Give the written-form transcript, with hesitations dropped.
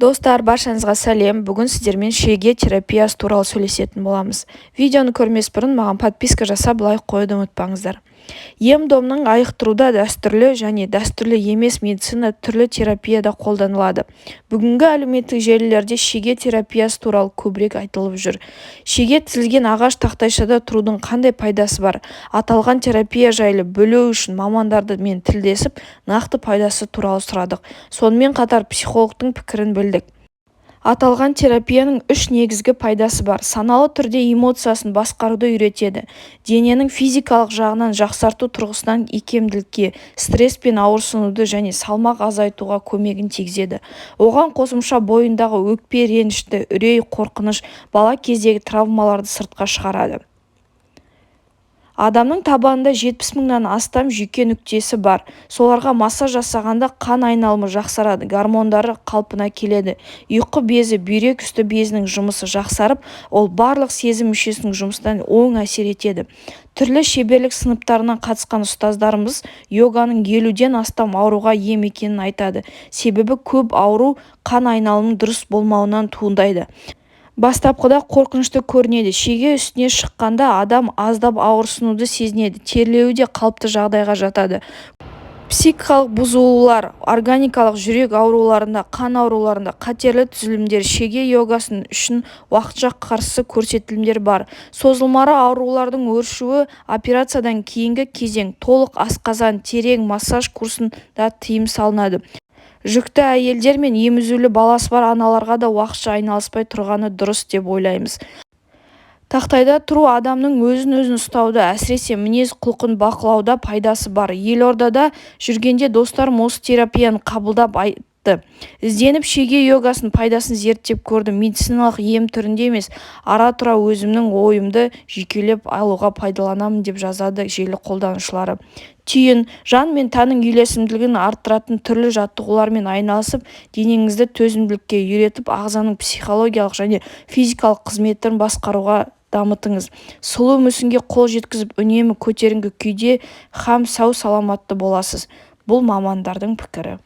Достар, баршаңызға сәлем! Бүгін сіздермен шеге терапиясы туралы сөйлесетін боламыз. Видеоны көрмес бұрын маған подписка жасап, лайк қоюды ұмытпаңыздар. Ем-домның айықтыруда дәстүрлі және дәстүрлі емес медицина түрлі терапияда қолданылады. Бүгінгі әлеуметтік желілерде шеге терапиясы туралы көбірек айтылып жүр. Шеге тізілген ағаш тақтайшада тұрудың қандай пайдасы бар? Аталған терапия жайлы білу үшін мамандармен тілдесіп, нақты пайдасы туралы сұрадық. Сонымен қатар психологтың пікірін білдік. Аталған терапияның үш негізгі пайдасы бар: саналы түрде эмоциясын басқаруды үйретеді, дененің физикалық жағынан жақсарту тұрғысынан икемділікке, стресс пен ауырсынуды және салмақ азайтуға көмегін тигізеді. Оған қосымша бойындағы өкпе-ренішті, үрей, қорқыныш, бала кездегі травмаларды сыртқа шығарады. Адамның табанында 70 мыңнан астам жүйке нүктесі бар. Соларға массаж жасағанда қан айналымы жақсарады, гормондары қалпына келеді. Ұйқы безі, бүйрек үсті безінің жұмысы жақсарып, ол барлық сезім мүшесінің жұмысына оң әсер етеді. Түрлі шеберлік сыныптарына қатысқан ұстаздарымыз йоганың 50-ден астам ауруға ем екенін айтады. Себебі көп ауру қан айналымының дұрыс болмауынан туындайды. Бастапқыда қорқынышты көрінеді. Шеге үстіне шыққанда адам аздап ауырсынуды сезінеді, терлеуі де қалыпты жағдайға жатады. Психикалық бұзылулар, органикалық жүрек ауруларында, қан ауруларында, қатерлі түзілімдер шеге йогасын үшін уақытша қарсы көрсетілімдер бар. Созылмалы аурулардың өршуі, операциядан кейінгі кезең, толық асқазан, терең массаж курсында тыйым салынады. Жүкті әйелдер мен емізулі баласы бар аналарға да уақытша айналыспай тұрғаны дұрыс деп ойлаймыз. Тақтайда тұру адамның өзін-өзі ұстауда, әсіресе мінез-құлқын бақылауда пайдасы бар. Елордада жүргенде достарым осы терапияны қабылдап айтты. Ізденіп шеге йогасының пайдасын зерттеп көрдім. Медициналық ем түрінде емес, ара-тұра өзімнің ойымды жүйкелеп алуға пайдаланамын, деп жазады желі қолданушылары. Түйін: жан мен тәннің үйлесімділігін арттыратын түрлі жаттығулармен айналысып, денеңізді төзімділікке үйретіп, ағзаның психологиялық және физикалық қызметін басқаруға дамытыңыз. Сұлу мүсінге қол жеткізіп, үнемі көтеріңкі күйде һәм сау-саламатты боласыз. Бұл мамандардың пікірі.